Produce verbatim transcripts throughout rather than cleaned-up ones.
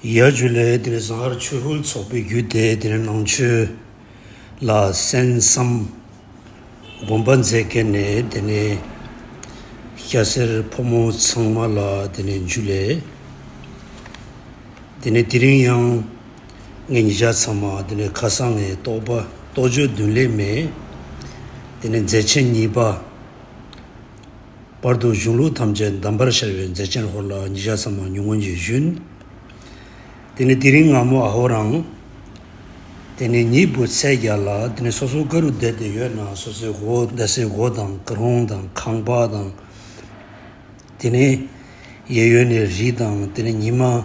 ཡ་ཇུ་ལེ། དེ་ནེ་ཟངས་དཀར་ཆོས་འཁོར་ཚོགས་པའི་བརྒྱུད་དེ་དེ་ནེ་ནང་ཆོས་ལ་གསན་བསམ་དགོངས་པ་མཛད་མཁན་ནི་དེ་ནེ་སྐྱ་སེར་ཕོ་མོ་ཚང་མ་ལ་དེ་ནེ་ཇུ་ལེ། དེ་ནེ་དེ་རིང་ཡང་ངེ་ཉེ་ཞ་ཚང་མ་དེ་ནེ་ཁ་སང་ངི་རྟོགས་པ་རྟོགས་བརྗོད་འདུན་ལེ་མེ་དེ་ནེ་མཛད་ཆེན་གཉིས་པ། བར་དུ་གཞུང་ལུགས་ཐམས་ཅད་གདམས་པར་ཤར་བའི་མཛད་ཆེན་ཧོར་ལ་ཉེ་ཞ་ཚང་མ་ཉུང་ངུན་གྱིས་ཞུན། དེ་ནེ་དེ་རིང་སྔ་མོ་ཨ་ཧོ་རང་དེ་ནེ་ཉིན་བུ་ཚེས་བརྒྱད་ལ་དེ་ནེ་སོ་སོ་ཀ་རུ་བསྡད་དེ་ཡོད་ན་སོ་སོའི་སྒོ་བསྡད་སའི་སྒོ་དང་གྲོང་དང་ཁང་པ་དང་དེ་ནེ་གཡས་གཡོན་ནི་རི་དང་དེ་ནེ་ཉི་མ་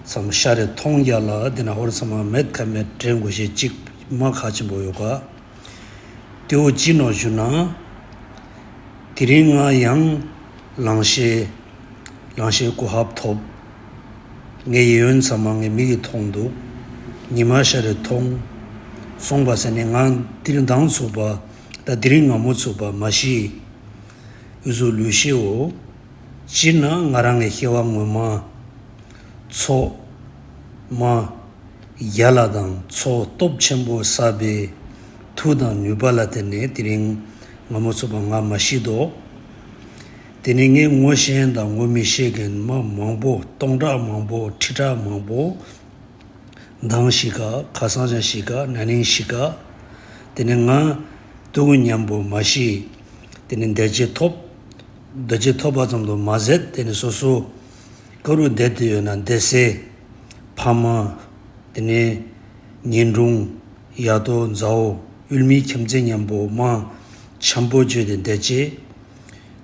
ཚང་མ་ཤར་རེ་མཐོང་རྒྱ་ལ་དེ་ནེ་ཧོར་ཚང་མ་མེད་ཁ་མེད་དྲན་དགོས་ཤེས་ཅིག་མ་ཁག་ཆེན་པོ་ཡོད་ཀ། དེ་བོ་ཅི་ནོག་ཞུ་ན། དེ་རིང་ང་ཡང་ལང་ཤེ་ལང་ཤེ་གོ་ཧབ་ཐོབ། ངའི་གཡས་གཡོན་ཚང་མ་ངའི་མིག་གིས་མཐོང་འདུག། ཉི་མ་ཤར་རེ་མཐོང་། སོང་པ་ཟེར་ནས་ང་དེ་རིང་མདང་ཚུགས་པ་ད་དེ་རིང་སྔ་མོ་ཚུགས་པ་མ་ཤི། འུ་ཟུག་ལུས་ཤེའོ། སྤྱིར་ན་ང་རང་ངི་སྐྱེ་བ་སྔོན་མ་ཚོགས་མ་རྒྱལ་ལ་དང་ཚོགས་སྟོབས་ཆེན་པོ་བསགས་པའི་མཐུ་དང་ནུས་པ་ལ་བརྟེན་ནས་དེ་རིང་སྔ་མོ་ཚུགས་པ་ང་མ་ཤི་དོ། དེ་ནི་ངས་ངོ་ཤེས་དང་ངོ་མི་ཤེས་མཁན་མ་མང་པོ་སྟོང་ཕྲག་མང་པོ་ཁྲི་ཕྲག་མང་པོ་མདང་ཤི་ཀ་ཁ་སང་ཅང་ཤི་ཀ་ན་ནིང་ཤི་ཀ། དེ་ནི་ང་དུག་མཉམ་པོ་མ་ཤི། དེ་ནི་བདེ་སྐྱིད་ཐོབ། བདེ་སྐྱིད་ཐོབ་པ་ཙམ་དུ་མ་ཟད་དེ་ནི་སོ་སོ་ཀ་རུ་བསྡད་དེ་ཡོད་ན་བསྡད་སའི་ཕ་མ་དེ་ནི་གཉེན་དྲུང་ཡ་དོ་མཛའ་བོ་ཡུལ་མི་ཁྱིམ་མཚེས་མཉམ་པོ་མ་འཆམ་པོ་བཅོས་ཏེ་བསྡད་ཅེས།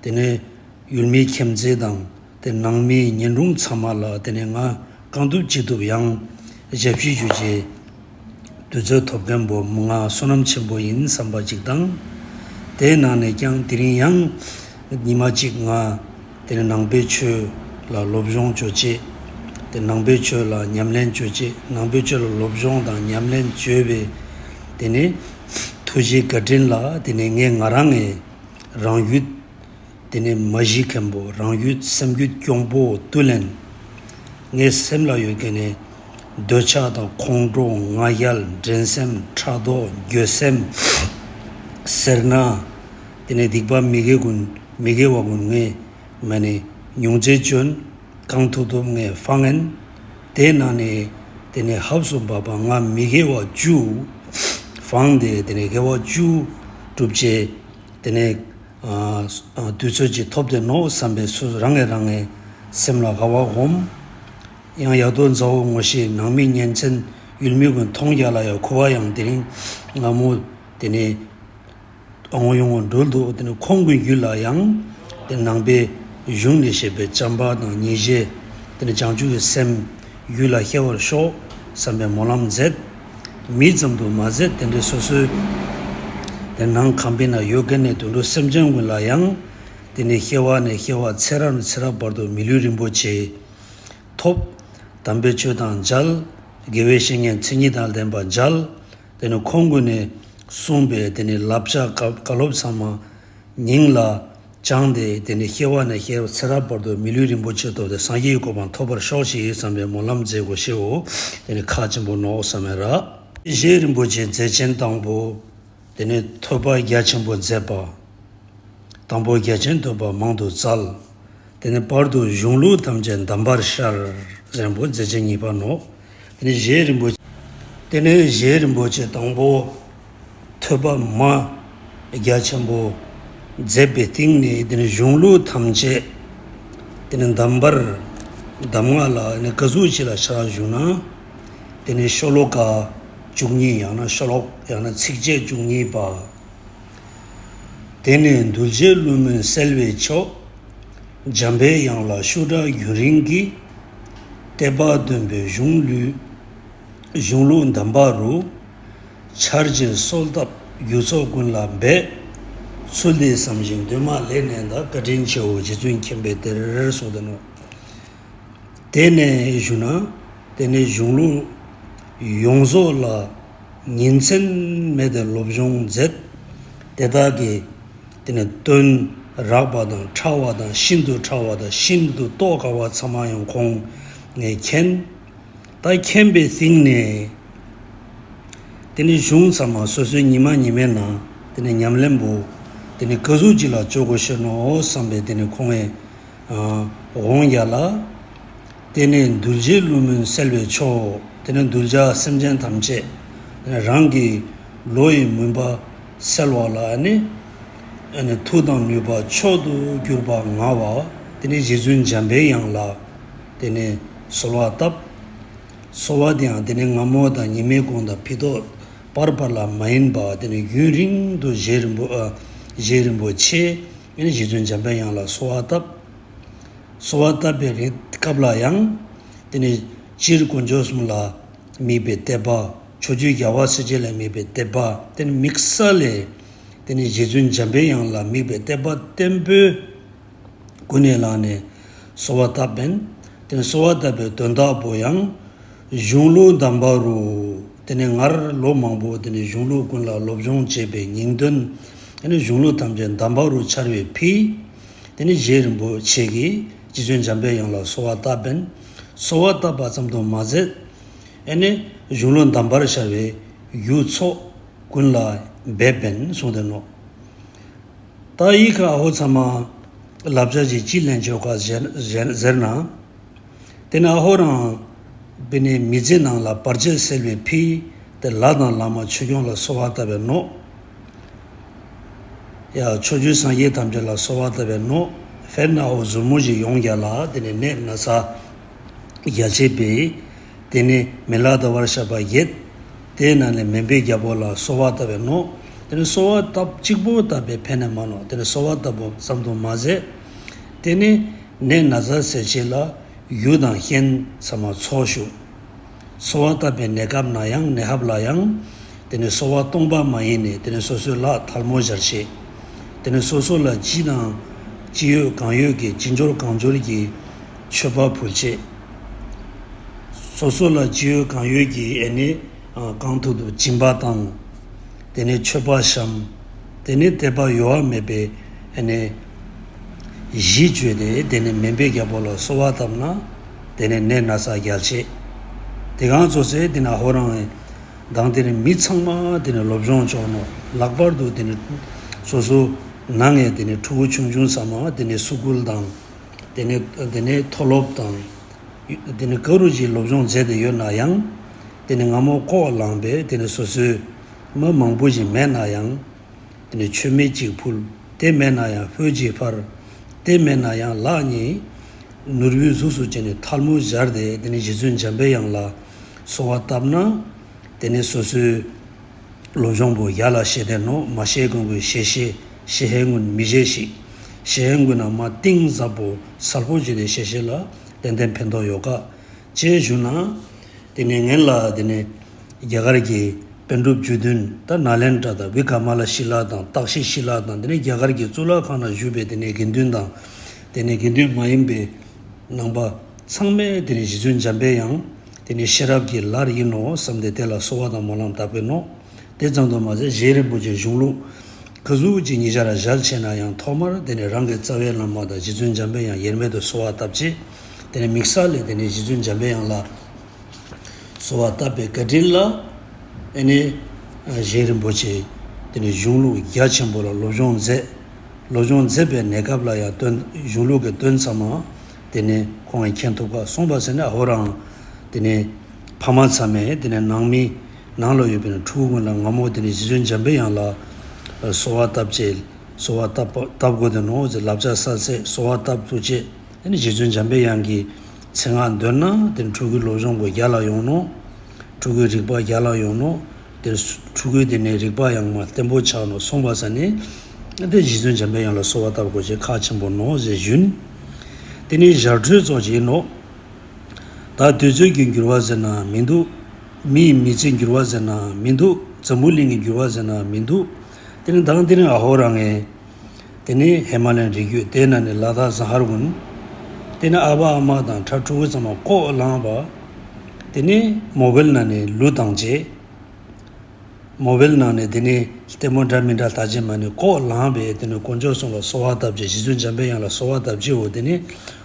དེ་ནས་ཡུལ་མི་ཁྱིམ་མཚེས་དང་དེ་ནང་མི་གཉེན་དྲུང་ཚང་མ་ལ་དེ་ནས་ང་གང་ཐུབ་ཅི་ཐུབ་ཡང་ཞབས་ཕྱི་ཞུ་ཅེས་དུས་ཚོད་ཐོབ་མཁན་པོ་ང་བསོད་ནམས་ཆེན་པོ་ཡིན་བསམ་པ་ཅིག་དང་། དེའི་ནང་ནས་ཀྱང་དེ་རིང་ཡང་ཉི་མ་གཅིག་ང་དེ་ནས་ནང་པའི་ཆོས་ལ་སློབ་སྦྱོང་བཅོ་ཅེས། དེ་ནང་པའི་ཆོས་ལ་ཉམས་ལེན་བཅོ་ཅེས། ནང་པའི་ཆོས་ལ་སློབ་སྦྱོང་དང་ཉམས་ལེན་བཅོས་པའི་དེ་ནས་ཐུགས་རྗེ་བཀའ་དྲིན་ལ་དེ་ནས་ངས་ང་རང་ངི་རང་རྒྱུད་དེ་ནས་མ་ཞི་མཁན་པོ་རང་རྒྱུད་སེམས་རྒྱུད་གྱོང་པོ་ཏུ་ལེན། ངའི་སེམས་ལ་ཡོད་མཁན་ནི་འདོད་ཆགས་དང་ཁོང་ཁྲོ་ང་རྒྱལ་འགྲན་སེམས་ཕྲག་དོག་འགྱོད་སེམས་སེར་སྣ། དེ་ནས་སྡིག་པ་མི་དགེ་ཀུན་མི་དགེ་བ་ཀུན་ངས་མ་ནི་ཉུང་ཙེ་བཅོན། གང་ཐུབ་ཐུབ་ངས་སྤང་ངན། དེ་ནང་ནས་དེ་ནས་ཧབ་སུ་བབ་པ་ང་མི་དགེ་བ་བཅུ་སྤངས་ཏེ་དེ་ནས་དགེ་བ་བཅུ་སྒྲུབ་ཅེས། དེ་ནས་ཨ་ཨ་དུས་ཚོད་ཅིག་ཐོབ་སྟེ་ནོག་བསམ་པའི་སུ་རང་ངས་རང་ངས་སེམས་ལ་དགའ་བ་སྒོམ། ཡང་ཡ་དོ་མཛའ་བོ་ངོ་ཤེས་ནང་མི་གཉེན་ཚན་ཡུལ་མི་ཀུན་མཐོང་རྒྱ་ལ་ཡང་ཁུ་བ་ཡང་དེ་རིང་སྔ་མོ་དེ་ནས་ཨ་ངོ་ཡོང་ངོ་འགྲུལ་འདུག། དེ་ནས་ཁོང་གི་རྒྱུད་ལ་ཡང་དེ་ནང་པའི་གཞུང་ནས་བཤད་པའི་བྱམས་པ་དང་སྙིང་རྗེ་དེ་ནས་བྱང་ཆུབ་ཀྱི་སེམས་རྒྱུད་ལ་སྐྱེ་བར་ཤོག་བསམ་པའི་སྨོན་ལམ་མཛད། མི་ཙམ་དུ་མ་ཟད་དེ་འདྲའི་སོ་སོའི་དེ་ནང་ཁང་པའི་ནང་ཡོད་མཁན་ནས་དུད་འགྲོ་སེམས་ཅན་ཀུན་ལ་ཡང་དེ་ནས་སྐྱེ་བ་ནས་སྐྱེ་བ་ཚེ་རབས་ནས་ཚེ་རབས་བར་དུ་མི་ལུས་རིན་པོ་ཆེ་ཐོབ། དམ་པའི་ཆོས་དང་མཇལ། དགེ་བའི་བཤེས་གཉེན་མཚན་ཉིད་དང་ལྡན་པ་མཇལ། དེ་ནས་ཁོང་ཀུན་ནས་གསུངས་པའི་དེ་ནས་བསླབ་བྱ་བཀའ་སློབ་ཚང་མ་སྙིང་ལ་བཅངས་ཏེ་དེ་ནས་སྐྱེ་བ་ནས་སྐྱེ་བ་ཚེ་རབས་བར་དུ་མི་ལུས་རིན་པོ་ཆེ་ཐོབ་སྟེ་སངས་རྒྱས་ཀྱི་གོ་འཕང་ཐོབ་པར་ཤོག་ཅིག་བསམ་པའི་སྨོན་ལམ་མཛད་དགོས་ཤེའོ། དེ་ནས་ཁག་ཆེན་པོ་ནོག་བསམ་མེད་ར། རྗེ་རིན་པོ་ཆེ་མཛད་ཆེན་དང་པོ། དེ་ནས་ཐོས་པ་རྒྱ་ཆེན་པོ་མཛད་པ། དང་པོ་རྒྱ་ཆེན་ཐོས་པ་མང་དུ་སྩལ། དེ་ནས་བར་དུ་གཞུང་ལུགས་ཐམས་ཅད་གདམས་པར་ཤར། ཟེར་པོ་མཛད་ཆེན་གཉིས་པ་ནོག། དེ་ནས་རྗེ་རིན་པོ་ཆེ། དེ་ནས་རྗེ་རིན་པོ་ཆེ་དང་པོ་ཐོས་པ་མ་རྒྱ་ཆེན་པོ་མཛད་པའི་སྟེང་ནས་དེ་ནས་གཞུང་ལུགས་ཐམས་ཅད་དེ་ནས་གདམས་པར་གདམས་ངག་ལ་ནི་ཀ་ཟུག་ཅིག་ལ་ཆ་བཞུགས་ན། དེ་ནས་ཤོ་ལོ་ཀ་བཅུ་གཉིས་ཡང་ན་ཤོ་ལོ་ཡང་ན་ཚིགས་བཅད་བཅུ་གཉིས་པ། དེ་ནས་གདུལ་བྱའི་བསླུ་མེད་སེལ་བའི་མཆོག། འཇམ་པའི་དབྱངས་ལ་ཤུགས་དྲག་རྒྱུན་རིང་གིས། བསྟན་པ་སྟོན་པའི་གཞུང་ལུགས་གཞུང་ལུགས་གདམས་པ་རུ། འཆར་ཅིང་གསོལ་བཏབ་རྒྱུ་ཚོགས་ཀུན་ལ་འབད། ཚུལ་འདི་བསམ་ཞིང་འདུན་མ་ལས་ནན་དང་། བཀའ་དྲིན་ཆེའོ་རྗེ་བཙུན་མཁྱེན་པའི་གཏེར། གསུངས་ཏེ་ནོག། དེ་ནས་ཞུ་ན་དེ་ནས་གཞུང་ལུགས་ཡོངས་རྫོགས་ལ་ཉིན་མཚན་མེད་དེ་སློབ་སྦྱོང་མཛད། དེ་དག་གི་དེ་ནས་དོན་རགས་པ་དང་ཕྲ་བ་དང་ཤིན་ཏུ་ཕྲ་བ་དང་ཤིན་ཏུ་རྟོགས་དཀའ་བ་ཚང་མ་ཡང་ཁོང་ངས་མཁྱེན། ད་མཁྱེན་པའི་གཏིང་ནས། དེ་ནི་གཞུང་ཚང་མ་སོ་སོའི་ཉི་མ་ཉི་མའི་ནང་དེ་ནི་ཉམས་ལེན་པོ་དེ་ནི་ག་ཟུག་ཅིག་ལ་ཅོ་དགོས་ཤེས་ནོག་བསམ་པའི་དེ་ནི་ཁོང་ངི་དབང་རྒྱལ་ལ། དེ་ནི་གདུལ་བྱའི་བསླུ་མུན་སེལ་བའི་མཆོག་དེ་ནི་གདུལ་བྱ་སེམས་ཅན་ཐམས་ཅད་རང་གི་བློ་ཡི་མུན་པ་སེལ་བ་ལ་ནི་ཐུགས་དང་ནུས་པ་མཆོག་ཏུ་གྱུར་པ་མངའ་བ་དེ་ནི་རྗེ་བཙུན་འཇམ་པའི་དབྱངས་ལ་དེ་ནི་གསོལ་བ་བཏབ། གསོལ་བ་དེའང་དེ་ནི་སྔ་མོ་དང་ཉི་མའི་གུང་དང་ཕི་ཏོག་བར་བར་ལ་མ་ཡིན་པ་དེ་ནི་རྒྱུན་རིང་དུ་རྗེ་རིན་པོ་ཨ་རྗེ་རིན་པོ་ཆེ་དེ་ནི་རྗེ་བཙུན་འཇམ་པའི་དབྱངས་ལ་གསོལ་བ་བཏབ། གསོལ་བ་བཏབ་པའི་རིང་སྐབས་ལ་ཡང་དེ་ནི་སྤྱིར་དཀོན་མཆོག་གསུམ་ལ་དམིགས་པའི་དད་པ། ཕྱོགས་བཅུའི་རྒྱལ་བ་སྲས་བཅས་ལ་དམིགས་པའི་དད་པ། དེ་ནི་དམིགས་བསལ་ལས་དེ་ནི་རྗེ་བཙུན་འཇམ་པའི་དབྱངས་ལ་དམིགས་པའི་དད་པ་བརྟན་པོས་ཀུན་ནས་བསླངས་ནས་གསོལ་བ་བཏབ་པས། དེ་ནི་གསོལ་བ་བཏབ་པའི་དོན་དག་པོ་ཡང་གཞུང་ལུགས་གདམས་པ་རུ། དེ་ནི་སྔར་ལོ་མང་པོ་དེ་ནི་གཞུང་ལུགས་ཀུན་ལ་སློབ་སྦྱོང་བྱས་པའི་སྙིང་དོན། དེ་ནི་གཞུང་ལུགས་ཐམས་ཅད་གདམས་པ་རུ་འཆར་བའི་ཕི། དེ་ནི་རྗེ་རིན་པོ་ཆེ་གིས་རྗེ་བཙུན་འཇམ་པའི་དབྱངས་ལ་གསོལ་བ་བཏབ་པས། གསོལ་བ་བཏབ་པ་ཙམ་དུ་མ་ཟད། ཨེ་ནི་གཞུང་ལུགས་གདམས་པར་ཤར་བའི་རྒྱུ་ཚོགས་ཀུན་ལ་འབད་པས་གསུངས་ཏེ་ནོག། ད་ཡི་ཁ་ཨ་ཧོ་ཚང་མ་བསླབ་བྱ་ཅིག་ཅི་ལེན་ཆོག་ག་ཟེར་ཟེར་ཟེར་ན། དེ་ནི་ཨ་ཧོ་རང་དེ་ནི་མི་ཚེ་ནང་ལ་བར་ཆད་སེལ་བའི་ཕི་དེ་ལྷ་དང་ལྷ་མ་ཆོས་སྐྱོང་ལ་གསོལ་བ་བཏབ་པས་ནོག། ཡ་ཕྱོགས་བཅུའི་སངས་རྒྱས་ཐམས་ཅད་ལ་གསོལ་བ་བཏབ་པས་ནོག། དཔེར་ན་ཨ་ཧོ་ཟུར་མོ་ཞིག་ཡོང་རྒྱ་ལ་དེ་ནི་ནད་ན་ཚ་རྒྱ་ཆེ་བས། དེ་ནི་མི་ལ་དྭགས་པར་བཤད་པ་བརྒྱད། དེ་ནང་ནས་མུན་པའི་རྒྱལ་པོ་ལ་གསོལ་བ་བཏབ་པས་ནོག། དེ་ནི་གསོལ་བ་བཏབ་གཅིག་པོ་བཏབ་པའི་ཕན་ནི་མ་ནོག། དེ་ནི་གསོལ་བ་བཏབ་པོ་ཙམ་དུ་མ་ཟད། དེ་ནི་ནད་ན་ཚ་སེལ་ཆེད་ལ་གཡུ་དང་ཤན་ཚང་མ་ཚོགས་ཞུགས། གསོལ་བ་བཏབ་པའི་གནས་སྐབས་ན་ཡང་གནས་ཧབ་ལ་ཡང་། དེ་ནི་གསོལ་བ་སྟོང་པ་མ་ཡིན་ནས་དེ་ནི་སོ་སོའི་ལྷ་ཐལ་མོ་སྦྱར་ཆེད། དེ་ནི་སོ་སོ་ལ་ཅི་དང་ཅི་ཡོད་གང་ཡོད་ཀྱི་ཅི་འབྱོར་གང་འབྱོར་གྱི་མཆོད་པ་ཕུལ་ཆེད། སོ་སོ་ལ་ཅི་ཡོད་གང་ཡོད་ཀྱི་ཨེ་ནི་གང་ཐུབ་ཐུབ་སྦྱིན་པ་དང་། དེ་ནི་མཆོད་པ་བཤམས། དེ་ནི་དད་པ་གཡོ་བ་མེད་པའི་ཨེ་ནི་གཞི་བཅོས་ཏེ་དེ་ནི་མུན་པའི་རྒྱལ་པོ་ལ་གསོལ་བ་བཏབ་ན། དེ་ནི་ནད་ན་ཚ་རྒྱལ་ཆེད། དེ་གང་ཚོ་ཚེ་དེ་ནི་ཨ་ཧོ་རང་ངི་དང་དེ་ནི་མི་ཚང་མ་དེ་ནི་སློབ་སྦྱོང་ཆོག་ནོག། ལྷག་པར་དུ་དེ་ནི་སོ་སོ་ནང་ངི་དེ་ནི་ཕྲུ་གུ་ཆུང་ཆུང་ཚང་མ་དེ་ནི་སུ་སྐུལ་དང་། དེ་ནི་དེ་ནི་མཐོ་སློབ་དང་། དེ་ནི་ག་རུ་ཅིག་སློབ་སྦྱོང་མཛད་དེ་ཡོད་ན་ཡང་། དེ་ནི་སྔ་མོ་ལྐོག་ལངས་པའི་དེ་ནི་སོ་སོའི་མི་མང་པོ་ཞིག་མེད་ན་ཡང་། དེ་ནི་མཆོད་མེ་གཅིག་ཕུལ། དེ་མེད་ན་ཡང་ཕོར་གཅིག་ཕར། དེ་མེད་ན་ཡང་ལག་གཉིས་ནོར་བུའི་གཟུགས་སུ་བྱས་ནས་ཐལ་མོ་སྦྱར་ཏེ་དེ་ནི་རྗེ་བཙུན་འཇམ་པའི་དབྱངས་ལ་གསོལ་བ་བཏབ་ན། དེ་ནི་སོ་སོའི་སློབ་སྦྱོང་པོ་ཡར་ལ་ཤེས་ཏེ་ནོག། མ་ཤེས་གོང་གི་ཤེས་ཤེས་ཤེས་ཧེ་ངུན་མི་ཤེས་ཤིག། ཤེས་ཧེ་ངུན་ན་མ་གཏིང་ཟབ་པོ་གསལ་པོ་བྱས་ཏེ་ཤེས་ཤེས་ལ་ཏན་ཏན་ཕན་ཐོགས་ཡོད་ཀ། ཅེས་ཞུ་ན། དེ་ནས་ངན་ལ་དེ་ནས་རྒྱ་གར་གྱི་པཎ་གྲུབ་བཅུ་བདུན་ད་ནཱ་ལེནྡྲ་དང་བི་ཀ་མ་ལ་ཤི་ལ་དང་ཏཀ་ཤི་ཤི་ལ་དང་དེ་ནས་རྒྱ་གར་གྱི་གཙུག་ལག་ཁང་ན་བཞུགས་པའི་དེ་ནས་དགེ་འདུན་དང་། དེ་ནས་དགེ་འདུན་མ་ཡིན་པའི་ནང་པ་ཚང་མས་དེ་ནས་རྗེ་བཙུན་འཇམ་པའི་དབྱངས་དེ་ནས་ཤེས་རབ་ཀྱི་ལྷར་ཡིན་ནོ་བསམ་སྟེ་དེ་ལ་གསོལ་བ་དང་སྨོན་ལམ་བཏབ་པས་ནོག། དེ་ཙམ་དུ་མ་ཟད་རྗེ་རིན་པོ་ཆེའི་གཞུང་ལུགས་ག་ཟུག་ཅིག་ཉེ་ཆར་ཞལ་ཕྱེ་ན་ཡང་ཐོག་མར་དེ་ནས་རང་གི་རྩ་བའི་བླ་མ་དང་རྗེ་བཙུན་འཇམ་པའི་དབྱངས་དབྱེར་མེད་དུ་གསོལ་བ་བཏབ་ཅེས། དེ་ནས་དམིགས་བསལ་ལས་དེ་ནས་རྗེ་བཙུན་འཇམ་པའི་དབྱངས་ལ་གསོལ་བ་བཏབ་པའི་བཀའ་དྲིན་ལ། ཨེ་ནི་རྗེ་རིན་པོ་ཆེ་དེ་ནས་གཞུང་ལུགས་རྒྱ་ཆེན་པོ་ལ་སློབ་སྦྱོང་མཛད། སློབ་སྦྱོང་མཛད་པའི་གནས་སྐབས་ལ་ཡང་དོན་གཞུང་ལུགས་ཀྱི་དོན་ཚང་མ་དེ་ནས་ཁོང་གིས་མཁྱེན་ཐུབ་པ་སོང་པ་ཟེར་ནས་ཨ་ཧོ་རང་དེ་ནས་ཕ་མ་ཚང་མས་དེ་ནས་ནང་མི་ནང་ལ་ཡོད་པའི་ཕྲུ་གུ་ཀུན་ལ་སྔ་མོ་དེ་ནས་རྗེ་བཙུན་འཇམ་པའི་དབྱངས་ལ་གསོལ་བ་བཏབ་ཅེས། གསོལ་བ་བཏབ་བཏབ་དགོས་དེ་ནོག་ཟེར་བསླབ་བྱ་གསལ་ཚེ་གསོལ་བ་བཏབ་ཚུགས་ཅེས། དེ་ནི་རྗེ་བཙུན་འཇམ་པའི་དབྱངས་ཀྱི་མཚན་སྔགས་འདོན་ན་དེ་ནི་ཕྲུ་གུའི་སློབ་སྦྱོང་པོ་རྒྱ་ལ་ཡོང་ནོག། ཕྲུ་གུའི་རིག་པ་རྒྱ་ལ་ཡོང་ནོག། དེ་ནི་ཕྲུ་གུའི་དེ་ནི་རིག་པ་ཡང་མ་བརྟན་པོ་ཆགས་ནོག་སོང་པ་ས་ནི། དེ་རྗེ་བཙུན་འཇམ་པའི་དབྱངས་ལ་གསོལ་བ་བཏབ་དགོས་ཅེས་ཁག་ཆེན་པོ་ནོག་ཟེར་ཞུན། དེ་ནི་ཞར་འཕྲོས་ཚོགས་ཀྱིས་ནོག། ད་དུས་ཚོད་ཀྱི་འགྱུར་བ་ཟེར་ན་མི་འདུག། མིའི་མི་ཚེ་འགྱུར་བ་ཟེར་ན་མི་འདུག། འཛམ་བུ་གླིང་གི་འགྱུར་བ་ཟེར་ན་མི་འདུག། དེ་ནི་དང་དེ་རིང་ཨ་ཧོ་རང་ངས། དེ་ནི་ཧི་མ་ལ་ཡའི་རི་རྒྱུད་དེ་ན་ནི་ལ་དྭགས་ཟ་ཧར་གུན། དེ་ནི་ཨ་ཕ་ཨ་མ་དང་ཕྲུ་གུ་ཚང་མ་ལྐོག་ལངས་པ། དེ་ནི་མོ་བེལ་ནང་ནས་གླུ་བཏང་ཅེས། མོ་བེལ་ནང་ནས་དེ་ནི་ལྟད་མོ་འདྲ་མི་འདྲ་ལྟ་ཅེས་མ་ནི་ལྐོག་ལངས་པས་དེ་ནི་དཀོན་མཆོག་གསུམ་ལ་གསོལ་བ་བཏབ་ཅེས་རྗེ་བཙུན་འཇམ་པའི་དབྱངས་ལ་གསོལ་བ་བཏབ་ཅེས་འོ་དེ་ནི་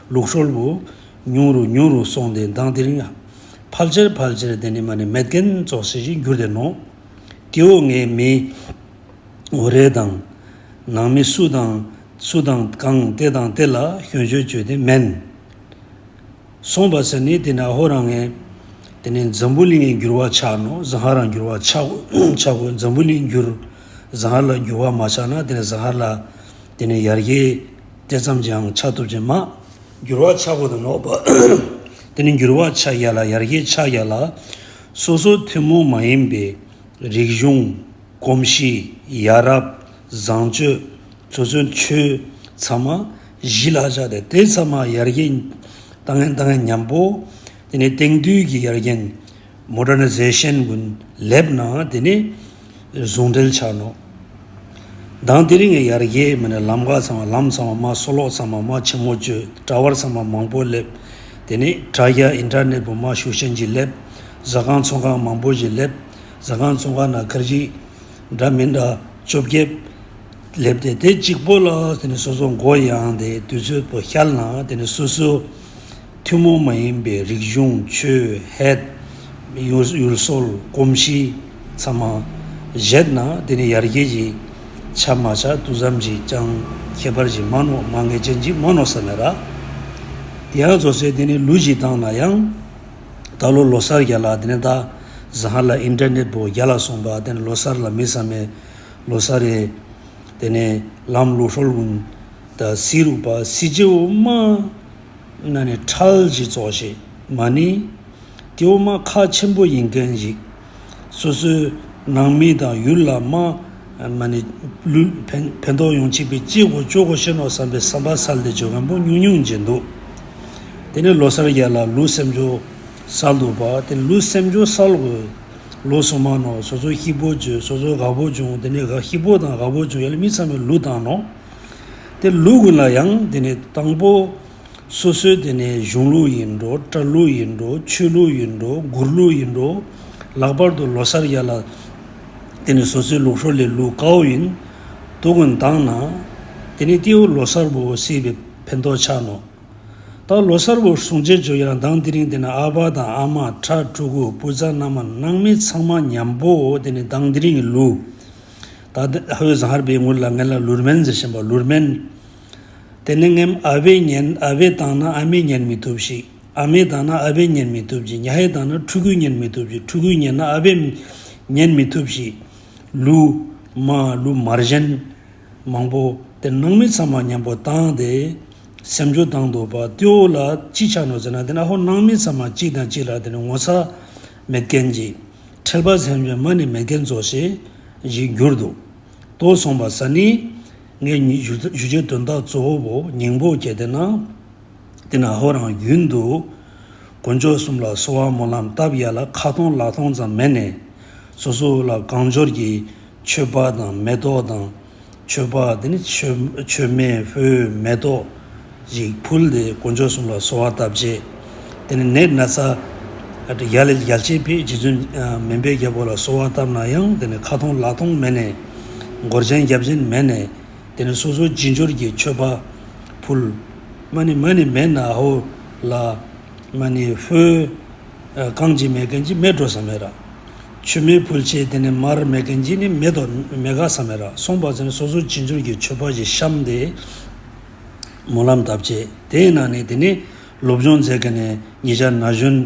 ལུགས་སྲོལ་བོ། ཉུང་རུ་ཉུང་རུ་སོང་སྟེ་མདང་དེ་རིང་ཕ་ ཕལ་ཆེར་ཕལ་ཆེར་དེ་ནི་མ་ནི་མེད་མཁན་ཙོགས་ཤིག་གྱུར་ཏེ་ནོག། ཏེའོ་ངའི་མི་འོ་རེ་དང་ནང་མི་སུ་དང་སུ་དང་གང་དེ་དང་དེ་ལ་སྐྱོན་བརྗོད་བཅོས་ཏེ་མེན། སོང་པ་ཟེར་ནི་དེ་ནི་ཨ་ཧོ་རང་ངས་དེ་ནི་འཛམ་བུ་གླིང་གི་འགྱུར་བ་ཆགས་ནོག། ཟང་ཧ་རང་འགྱུར་བ་ཆགས་ཆགས་གོ། འཛམ་བུ་གླིང་འགྱུར་ཟང་ཧ་ལ་འགྱུར་བ་མ་ཆགས་ན་དེ་ནི་ཟང་ཧ་ལ་དེ་ནི་ཡར་རྒྱས་དེ་ཙམ་ཅིག་ཡང་ཆགས་ཐུབ་ཅེས་མ། འགྱུར་བ་ཆགས་གོ་དུ་ནོག་པ། དེ་ནི་འགྱུར་བ་ཆགས་ཡ་ལ་ཡར་རྒྱས་ཆགས་ཡ་ལ་སོ་སོ་ཐུན་མོང་མ་ཡིན་པའི་རིག་གཞུང་། གོམས་གཤིས། ཡ་རབས། བཟང་སྤྱོད། སོ་སོའི་ཆོས་ཚང་མ་གཞི་ལ་བཞག་སྟེ་དེ་ཚང་མ་ཡར་རྒྱས་བཏང་ངན་བཏང་ངན་མཉམ་པོ་དེ་ནི་དེང་དུས་ཀྱི་ཡར་རྒྱས་མོ་ཌར་ནའི་ཟེ་ཤན་ཀུན་སླེབས་ན་དེ་ནི་ཟུང་འབྲེལ་ཆགས་ནོག། དང་དེ་རིང་ངས་ཡར་རྒྱས་མ་ནི་ལམ་ཀ་ཚང་མ་ལམ་ཚང་མ་མ་སོ་ལོག་ཚང་མ་མ་ཆེན་མོ་བཅོས། ཊ་ཝར་ཚང་མ་མང་པོ་སླེབས། དེ་ནི་དྲ་རྒྱ་ཨིན་ཊར་ནེཊ་པོ་མ་ཤུགས་ཆེན་ཅིག་སླེབས། ཟ་ཁང་ཚོང་ཁང་མང་པོ་ཞིག་སླེབས། ཟ་ཁང་ཚོང་ཁང་ན་ཁར་ཇི་འདྲ་མིན་འདྲ་བཅོ་བརྒྱད་སླེབས་ཏེ་དེ་གཅིག་པོ་ལ་དེ་ནི་སོ་སོ་མགོ་ཡང་དེ་དུས་ཚོད་པོ་ཤར་ན་དེ་ནི་སོ་སོ་ཐུན་མོང་མ་ཡིན་པའི་རིག་གཞུང་། ཆོས། ཧད། ཡུལ་ཡུལ་སྲོལ། གོམས་གཤིས་ཚང་མ་བཞེད་ན་དེ་ནི་ཡར་རྒྱས་ཀྱི་ཆ་མ་ཆ་དུས་ཙམ་ཅིག་ཅང་ཁྱད་པར་ཅིག་མ་ནོག། མ་ངེས་ཅན་ཅིག་མ་ནོག་བསམ་མེད་ར། དེ་ཡང་བཟོ་སེ་དེ་ནི་ལུ་ཅིག་བཏང་ན་ཡང་ད་ལོ་ལོ་གསར་རྒྱ་ལ་དེ་ནི་ད་ཟ་ཧ་ལ་ཨིན་ཊར་ནེཊ་པོ་རྒྱ་ལ་སོང་པ་དེ་ནི་ལོ་གསར་ལ་མི་བསམ་མེད་ལོ་གསར་རེ། དེ་ནས་ལམ་ལུགས་སྲོལ་ཀུན་ད་སི་རུག་པ་སི་ཅེའུ་མ་ན་ནི་ཁྲལ་ཞིག་ཙོགས་ཤིག་མ་ནི་ཏེའུ་མ་ཁག་ཆེན་པོ་ཡིན་མཁན་ཞིག། སོ་སོའི་ནང་མི་དང་ཡུལ་ལ་མ་མ་ནི་ལུས་ཕན་ཕན་ཐོགས་ཡོང་ཅིག་པའི་ཅི་གོ་ཅོ་གོ་ཤེས་ནོག་བསམ་པའི་བསམ་པ་སལ་ཏེ་འཇོག་མཁན་པོ་ཉུང་ཉུང་ཅིག་འདུག། དེ་ནས་ལོ་གསར་རྒྱ་ལ་ལུས་སེམས་ཅོ་སལ་འདུག་པ། དེ་ལུས་སེམས་ཅོ་སལ་དགོས། ལོ་སོ་མ་ནོག། སོ་སོ་ཧི་པོ་ཅོ། སོ་སོ་ག་པོ་ཅོ། དེ་ནས་ག་ཧི་པོ་དང་ག་པོ་ཅོ་ཡ་ལ་མི་ཚང་མའི་ལུས་བཏང་ནོག། དེ་ལུས་ཀུན་ལ་ཡང་དེ་ནས་དང་པོ་སོ་སོའི་དེ་ནས་གཞུང་ལུགས་ཡིན་འགྲོ། གྲྭ་ལུགས་ཡིན་འགྲོ། ཆོས་ལུགས་ཡིན་འགྲོ། མགུར་ལུགས་ཡིན་འགྲོ། ལྷག་པར་དུ་ལོ་གསར་རྒྱ་ལ་དེ་ནས་སོ་སོའི་ལུགས་སྲོལ་ལས་ལུས་ཀའོ་ཡིན་དུ་ཀུན་བཏང་ན་དེ་ནས་ཏེའུ་ལོ་གསར་པོ་སི་བའི་ཕན་ཐོགས་ཆགས་ནོག། ད་ལོ་གསར་པོ་སྲུང་བྱེད་ཅོ་ཡ་ལ་དང་དེ་རིང་དེ་ན་ཨ་ཕ་དང་ཨ་མ། ཕྲུ་གུ། བུ་ཚ་མནའ་མ། ནང་མི་ཚང་མ་མཉམ་པོ་དེ་ནི་དང་དེ་རིང་གི་ལུས། ད་ཧོའི་ཟང་ཧར་པའི་ངུར་ལ་ངན་ལ་ལུར་མེན་ཟེར་བཞིན་པ་ལུར་མེན། དེ་ནི་ངེམ་ཨ་བེ་ཉན་ཨ་བེ་བཏང་ན་ཨ་མེ་ཉན་མི་ཐུབ་ཤིག། ཨ་མེ་བཏང་ན་ཨ་བེ་ཉན་མི་ཐུབ་ཤིག། ཉ་ཧེ་བཏང་ན་ཕྲུ་གུ་ཉན་མི་ཐུབ་ཤིག། ཕྲུ་གུ་ཉན་ན་ཨ་བེ་ཉན་མི་ཐུབ་ཤིག། ལུ་མ་ལུ་མར་ཞན། མང་པོ་དེ་ནང་མི་ཚང་མ་མཉམ་པོ་བཏང་སྟེ་སེམས་ཅོ་བཏང་འདུག་པ། ཏེའུ་ལ་ཅི་ཆགས་ནོག་ཟེར་ན་དེ་ན་ཧོ་ནང་མི་ཚང་མ་གཅིག་དང་གཅིག་ལ་དེ་ནི་ངོ་ཚ་མེད་མཁན་གྱི་ཁྲེལ་པ་སེམས་ཅན་མ་ནི་མེད་མཁན་ཙོགས་ཤིག་གྱུར་འདུག། ཏོ་སོང་པ་ས་ནི་ངས་ཞུ་རྒྱུའི་དོན་དག་གཙོ་བོ་བོ་སྙིང་པོ་གལ་ཏེ་ན། དེ་ན་ཧོ་རང་རྒྱུན་དུ་དཀོན་མཆོག་གསུམ་ལ་གསོལ་བ་སྨོན་ལམ་བཏབ་ཡ་ལ་ཁ་ཏོང་ལག་ཏོང་ཙམ་མེད་ནས་སོ་སོ་ལ་གང་འབྱོར་གྱི་མཆོད་པ་དང་མེ་ཏོག་དང་མཆོད་པ་དེ་ནི་མཆོད་མཆོད་མེ་ཕུལ་མེ་ཏོག་ཞིག་ཕུལ་ཏེ་དཀོན་མཆོག་གསུམ་ལ་གསོལ་བ་བཏབ་བྱས། དེ་ནི་ནད་ན་ཚ་ཡ་ལ་ཡལ་ཆེས་པའི་རྗེ་བཙུན་མན་པའི་རྒྱལ་པོ་ལ་གསོལ་བ་བཏབ་ན་ཡང་དེ་ནི་ཁ་ཏོང་ལག་ཏོང་མེད་ནས་མགོ་ཅན་རྒྱབ་ཅན་མེད་ནས། དེ་ནས་སོ་སོ་ཅི་འབྱོར་གྱི་མཆོད་པ་ཕུལ། མ་ནི་མ་ནི་མེད་ན་ཧོ་ལ་མ་ནི་ཕོ་གང་ཅི་མེད་མཁན་ཅི་མེད་འགྲོ་ས་མེད་ར། མཆོད་མེ་ཕུལ་ཆེད་དེ་ནས་མར་མེད་མཁན་ཅི་ནི་མེད་དོ་མེད་ག་ས་མེད་ར། སོང་པ་ཟེར་ནས་སོ་སོ་ཅི་འབྱོར་གྱི་མཆོད་པ་ཞིག་བཤམས་ཏེ་སྨོན་ལམ་བཏབ་ཆེད་དེའི་ནང་ནས་དེ་ནས་སློབ་སྦྱོང་མཛད་མཁན་ནས་ཉེ་ཆར་ན་གཞོན་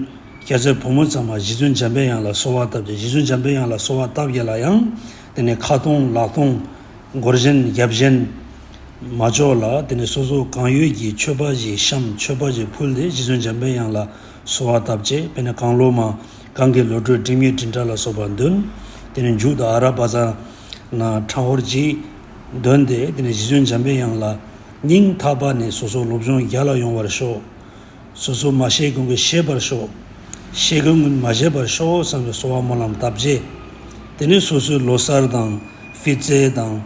སྐྱ་སེར་ཕོ་མོ་ཚང་མ་རྗེ་བཙུན་འཇམ་པའི་དབྱངས་ལ་གསོལ་བ་བཏབ་ཆེད་རྗེ་བཙུན་འཇམ་པའི་དབྱངས་ལ་གསོལ་བ་བཏབ་ཡ་ལ་ཡང་དེ་ནས་ཁ་ཏོང་ལག་ཏོང་། མགོར་ཞེན་རྒྱབ་ཞེན་མ་ཅོ་ལ་དེ་ནས་སོ་སོ་གང་ཡོད་ཀྱི་མཆོད་པ་ཞིག་བཤམས། མཆོད་པ་ཞིག་ཕུལ་ཏེ་རྗེ་བཙུན་འཇམ་པའི་དབྱངས་ལ་གསོལ་བ་བཏབ་ཆེད། དཔེར་ན་གང་བློ་མ་གང་གི་བློ་གྲོས་དྲི་མེད་དྲིལ་བསྒྲགས་ལ་སོགས་པ་འདོན། དེ་ནས་མཇུག་ཏུ་ཨ་ར་པ་ཙ་ན་ཁྲང་ཧོར་གྱིས་འདོན་ཏེ་དེ་ནས་རྗེ་བཙུན་འཇམ་པའི་དབྱངས་ལ་སྙིང་ཐག་པ་ནས་སོ་སོ་སློབ་སྦྱོང་རྒྱ་ལ་ཡོང་བར་ཤོག། སོ་སོ་མ་ཤེས་མཁན་གྱི་ཤེས་པར་ཤོག། ཤེས་མཁན་ཀུན་མ་ཤེས་པར་ཤོག་བསམ་པའི་གསོལ་བ་སྨོན་ལམ་བཏབ་རྗེས། དེ་ནས་སོ་སོའི་ལོ་གསར་དང་ཕི་ཙེ་དང་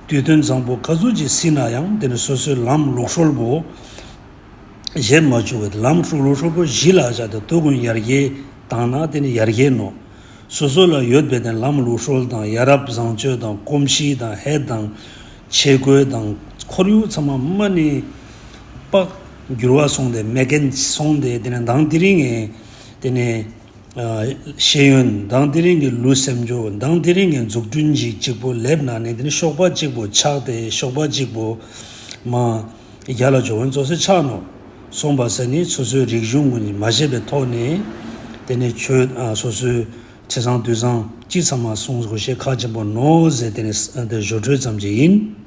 དུས་སྟོན་བཟང་པོ་ག་ཚོད་ཅིག་སྲིད་ན་ཡང་དེ་ནས་སོ་སོའི་ལམ་ལུགས་སྲོལ་པོ་ཞེ་མ་བཅུག་པའི་ལམ་ལུགས་སྲོལ་པོ་གཞི་ལ་བཞག་སྟེ་དུས་ཀུན་ཡར་རྒྱས་བཏང་ན་དེ་ནི་ཡར་རྒྱས་ནོག། སོ་སོ་ལ་ཡོད་པའི་དེ་ལམ་ལུགས་སྲོལ་དང་ཡ་རབས་བཟང་སྤྱོད་དང་གོམས་གཤིས་དང་ཧེ་དང་ཆས་གོས་དང་ཁོར་ཡུག་ཚང་མ་མ་ནི་པག་འགྱུར་བ་སོང་སྟེ་མེད་མཁན་སོང་སྟེ་དེ་ནས་མདང་དེ་རིང་ངས་དེ་ནས་ ཤེས་ཡོན་དང་དེ་རིང་གི་ལུས་སེམས་སྦྱོར་དང་དེ་རིང་གི་འཛུགས་སྐྲུན་ཅིག་གཅིག་པོ་ལེབ་ན་ནི་དེ་ནི་ཤོག་པ་གཅིག་པོ་ཆགས་ཏེ་ཤོག་པ་གཅིག་པོ་མ་རྒྱ་ལ་འཇོག་ཡོན་ཙོགས་སེ་ཆགས་ནོག་སོང་པ་ཟེར་ནི་སོ་སོའི་རིག་གཞུང་ངོས་ནས་མ་ཤེས་པའི་ཐོག་ནས་དེ་ནི་ཆོས་སོ་སོའི་བྱས་ཙང་དུས་ཙང་ཅི་ཚང་མ་གསུང་དགོས་ཤེས་ཁག་ཆེན་པོ་ནོག་ཟེར་དེ་ནི་དེ་ཞོར་འཕྲོས་ཙམ་ཅིག་ཡིན།